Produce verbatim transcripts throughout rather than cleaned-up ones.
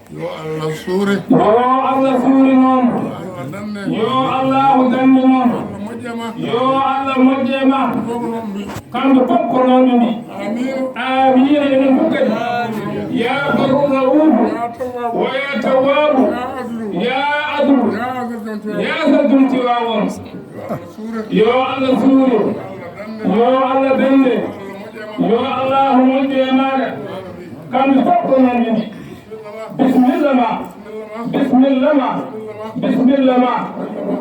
Yo Allah suure. Yo Allah suure noon. Yo Allah danne. Yo Allahu danne noon. Allah moƴƴa ma. Yo Allah moƴƴe ma. Fof noon mbi. Kamɓe fof ko noon ɓe mbi. Amiin. Amiin, enen fof kadi. Amiin. Ya Barru Ra'uufu. Ya Tawwaabu. Wa ya Tawwaabu. Ya Adlu. Ya Adlu. Ya Zal Jalali. Ya Zal Jalali Tiwaawoon. Yo Allah suure. Yo Allah danne. Yo Allah moƴƴe e maaɗa. Kamɓe fof ko noon ɓe mbi. Bisimilla ma. Bisimilla ma. Bisimilla ma.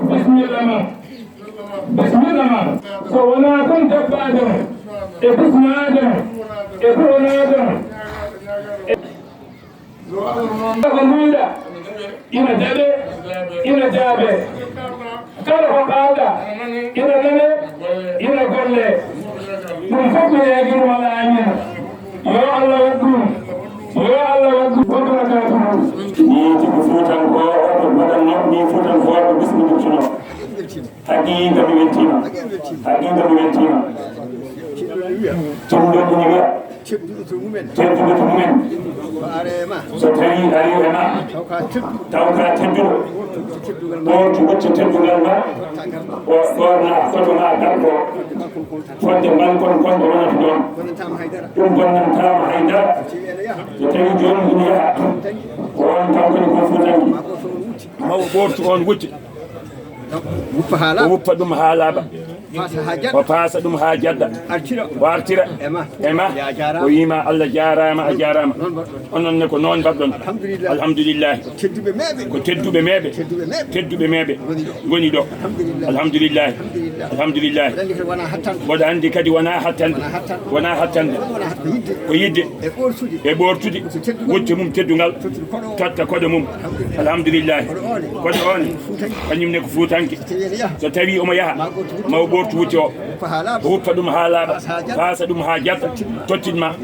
Bisimilla ma. Bisimilla ma. So wonaa tan jabbaade mo e bismaade mo e duwanaade mo. Ko mbiiɗa ina jaɓe, ina jaabe. Kala ko kaalɗa ina nane, ina golle. Ɗum fof mi yaagi ɗum, Allah amiina. Yo Allah waɗ ɗum. Yo Allah waɗ ɗum. Wa barakaatuhu. Ni tigi Fuutankooɓe mbaɗatnoo, ni Fuutankooɓe bismiɗirtunoo. Haqiiqa mi weltiima. Haqiiqa mi weltiima. Cumɗo ina wiya. Tedduɓe to mumen. Tedduɓe to mumen. Ko are e ma. So tawi ari e ma. Taw ka tedduɗo. Taw ka tedduɗo. Ɓoortu wacce teddungal ma. O ɓoorna koto ma garɗo. Fodde mbankon kon ko wonata ɗon. Bonnantaama haydara. Ɗum bonnantaama haydara. So tawi jooni ina yaha. Ko on kam kadi ko Fuutanke. Maw ɓoortu on wutte. Wuppa haa laaɓa. O wuppa ɗum haa laaɓa. Faasa haa jaɗɗa. O faasa ɗum haa jaɗɗa. Artira. O artira. E ma. E ma. Ya jaaraama. O wiima Allah jaaraama, a jaaraama. Noon mbaɗɗon. Onon ne ko noon mbaɗɗon. Alhamdulillah. Alhamdulillah. Tedduɓe meeɓe. Ko tedduɓe meeɓe. Tedduɓe meeɓe. Tedduɓe meeɓe. Ngoni ɗo. Ngoni ɗo. Alhamdulillah. Alhamdulillah. Alhamdulillah. Alhamdulillah. Mboɗo anndi kadi wonaa hattande. Wonaa hattande. Wonaa hattande. Wonaa hattande. Ko yidde. Ko yidde. E ɓoortude. E ɓoortude. Wutte mum teddungal. Totta koɗo mum. Alhamdulillah. Koɗo oone. Kañum ne ko Fuutanke. So tawi omo yaha, ma o ɓoortu wutte o. O wuppa ɗum haa laaɓa. Faasa ɗum haa jaɓɓa. Tottin ma.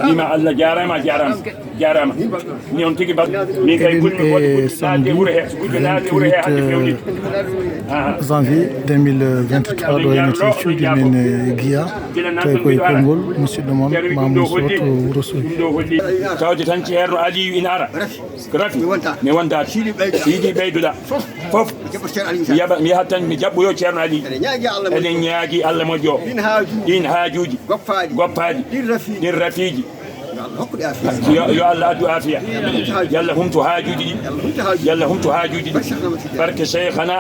Wiima Allah jaaraama, a jaaraama. Jaaraama. Ni on tigi mbaɗ. Min kay ɓurmi wonde ɓurti naatde wuro he. So gujjo naatde wuro he hannde fewniti. Janvier deux mille vingt-trois, ɗo ene cuuɗi men, eh, Giya. Tawi ko e konngol musidɗo mon Mamoudou Sow to Wuro Sogi. Tawde tan Ceerno Aliyu ina ara. Rafi. Mi wonta. Mi wonta. Sidi ɓeyduɗa. Sidi ɓeyduɗa. Fof. Fof. Mi jaɓa Ceerno Aliou Sall. Mi yaɓa, mi yahat tan, mi jaɓɓoyo Ceerno Ali. Eɗen ñaagi Allah moƴƴo. Eɗen ñaagi Allah moƴƴo. Ɗin haajuuji. Ɗin haajuuji. Goppaali. Goppaali. Ɗin rafiiji. Ɗin rafiiji. Yo Allah hokku ɗe aafiya. Yo, yo Allah addu aafiya. Yo Allah humtu haajuuji. Yo Allah humtu haajuuji. Yo Allah humtu haajuuji ɗi. Barke Cheikhana Ahmad Tidiane. Barke Cheikhana